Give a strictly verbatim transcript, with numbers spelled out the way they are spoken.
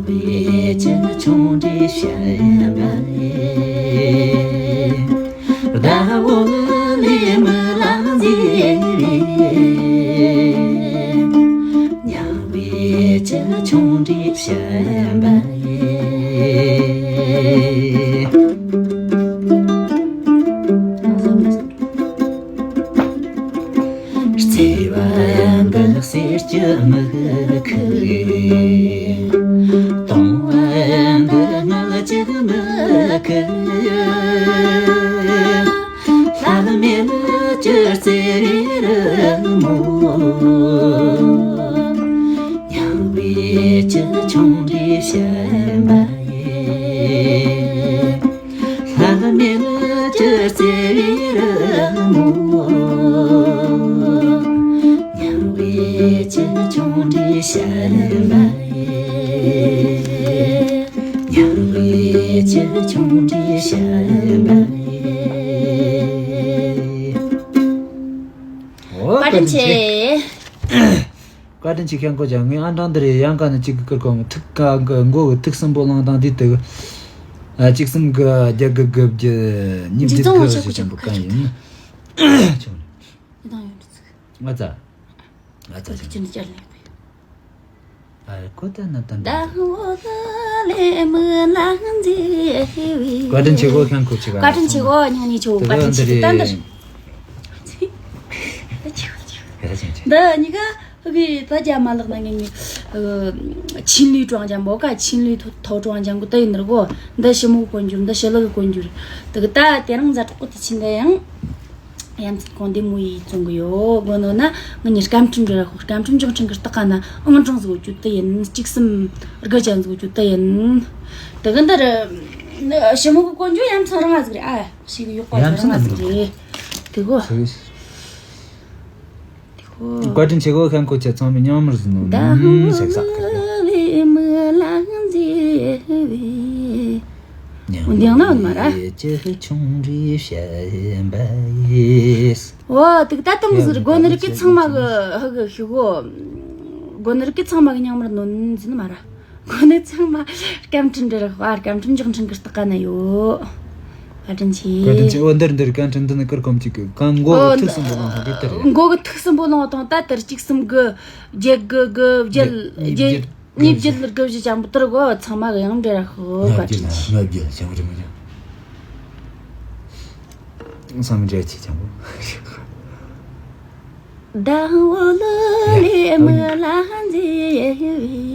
བའི་ཆུ་ཆུང་འདྲའི་བཤད་པ་ཡི། ཟླ་བོ་ལས་མི་ལ་མཛེས་པའི། ཉལ་བའི་ཆུ་ཆུང་འདྲའི་བཤད་པ་ཡི། བརྩེ་བ་འདི་ཟེར་གྱི་མི་ཁུག་གཏོང་བ་འདི་ངལ་གྱི་མི་ཁུག་ལྷད་མེད་ཀྱི་བརྩེ་བའི་རི་མོ། ཉལ་བའི་ཆུ་ཆུང་འདྲའི་བཤད་པ་ཡི། ལྷད་མེད་ཀྱི་བརྩེ་བའི་རི་མོ། ཉལ་བའི་ཆུ་ཆུང་འདྲའི་བཤད་པ་ཡི། ཉལ་བའི་ཆུ་ཆུང་འདྲའི་བཤད་པ་ཡི། ཨོ། བཀའ་དྲིན་ཆེ། བཀའ་དྲིན་ཆེ། ཁྱེད་ཀོ་ཅག་ངའི་ཨང་གྲངས་འདི་རེད། ཡང་ག་ནས་གཅིག་གི་ཀིར་ཀོ་ཐིག་ཀ་གི་མགོ་གི་ཐིག་གསུམ་པོ་བླངས་དང་འདི་དེ་གི། ཨ། གཅིག་གསུམ་གི་བརྒྱད་དགུ་དགུ་བརྒྱད་གཉིས་བརྒྱད་དགུ་ཞེས་ཀྱང་པོ་གང་ཡིན། ཆུང་། ཡི་དང་ཡོད་ཚིག་ང་ཚ། ང་ཚ་ཅི་ཅི་ནི་ཅར་ལེགས་པས། ཨ། ཁོ་ད་ན་ད་ད། ཟླ་བོ་ལས་མི་ལ་མཛེས་པའི། བཀའ་དྲིན་ཆེ་གོ། ཁྱེད་ཀོ་ཅིག་བཀའ་དྲིན་ཆེ་གོ། སྙིང་ནས་ཆོ། བཀའ་དྲིན་ཆེ་གོ། ད་འདིར། ད་ཆེ་གོ་ཆེ་གོ། ད་གཉིས་ཀ་ཧུ་གི་ད་རྒྱ་མ་ལག་ན་ངེད་གཉིས་ཆིན་ལུའི་ཀྲུང་ཅང་མོ་ཀ་ཆིན་ལུའི་ཐོ་ཀྲུང་ཅང་གི་ད་ཡིན་ནར་གོ། འདི་ཞི་མོ་གི་གོན་འགྱུར། འདི་ཞི་ལི་གི་གོན་འགྱུར། ད་གི་ད་དེ་རིང་ཛ་དྲག་གོ་དེ་ཆིན་ད་ཡང་། ཡ་མཚན་གང་དེ་མོ་ཡིས་བཙོང་གི་ཡོད། དགོས་ནོ་ན་ང་གཉིས་སྐར་ཕྲེང་འདྲ་ར་ཤོག་སྐར་ཕྲེང་མགྱོགས་ཕྲེང་གི་སྟག་ཀ་ན་ཨང་གྲངས་བཟོ་རྒྱུ་དེ་ཡིན། གཅིག་གསུམ་དགུ་ཅན་བཟོ་རྒྱུ་དེ་ཡིན། དེ་གི་འདི་རུ་ཞི་མོ་གི་གོན་རྒྱུ་ཡ་མཚན་རང་ང་ཟིག་རེད། ཨ་ཞིག་ཡོག་པ་ཡ་རང་ང་ཟིག་རེད། དེ་གོ། བཀའ་དྲིན་ཆེ་གོ། ཁམས་ཁོ་ཆ་ཚང་མས་མཉམ་མར་ཟིན་ནོ་ནམ་ཞག་ས་ཀར་ལས་མི་ལ་མཛེས་པའི། འདི་ཡང་ན་འོ་ནི་མ་ར། ཅི་ཆུང་འདྲའི་བཤད་པ་ཡིས། འོ་དེ་ད་དུང་ཟེར། སྒོ་ནི་རིགས་ཀྱི་ཚང་མ་གི་ཧ་གི་ཤི་གོ། སྒོ་ནི་རིགས་ཀྱི་ཚང་མ་གི་མཉམ་མར་ནོན་ཟིན་མ་ར། སྒོ་ནི་ཚང་མ་སྐར་ཕྲེང་འདྲ་ར་ཤོག་སྐར་ཕྲེང་མགྱོགས་ཕྲེང་གི་སྟག་ཀ་ན་ཡོད། བཀའ་དྲིན་ཆེ། བཀའ་དྲིན་ཆེ། འོ་འདིར་འདིར་སྐར་ཕྲེང་འདི་ནི་ཀིར་ཀོ་ཅིག་གི་གང་མགོ་གི་ཐིག་གསུམ་པོ་ལོང་ཐོག་གི་དེ་རེད། མགོ་གི་ཐིག་གསུམ་པོ་ལོང་དང་ད་དེར་གཅིག་གསུམ་དགུ་བརྒྱད་དགུ་དགུ་བརྒྱད་བརྒྱད་གཉིས་བརྒྱད་ལ་དགུ་བཞི་ཅང་པོ་དེར་གོ། ཚང་མ་གི་ཡང་འདྲ་ར་ཤོག་བཀའ་དྲིན་ཆེ། ལྔ་བརྒྱད་ལ་ལྔ་བརྒྱད་ལ་བྱ་བ་རེད་མ་བྱ། བསམ་འདྲ་ཆེ་ཅང་པོ། ཟླ་བོ་ལ་ལས་མི་ལ་མཛེས་པའི།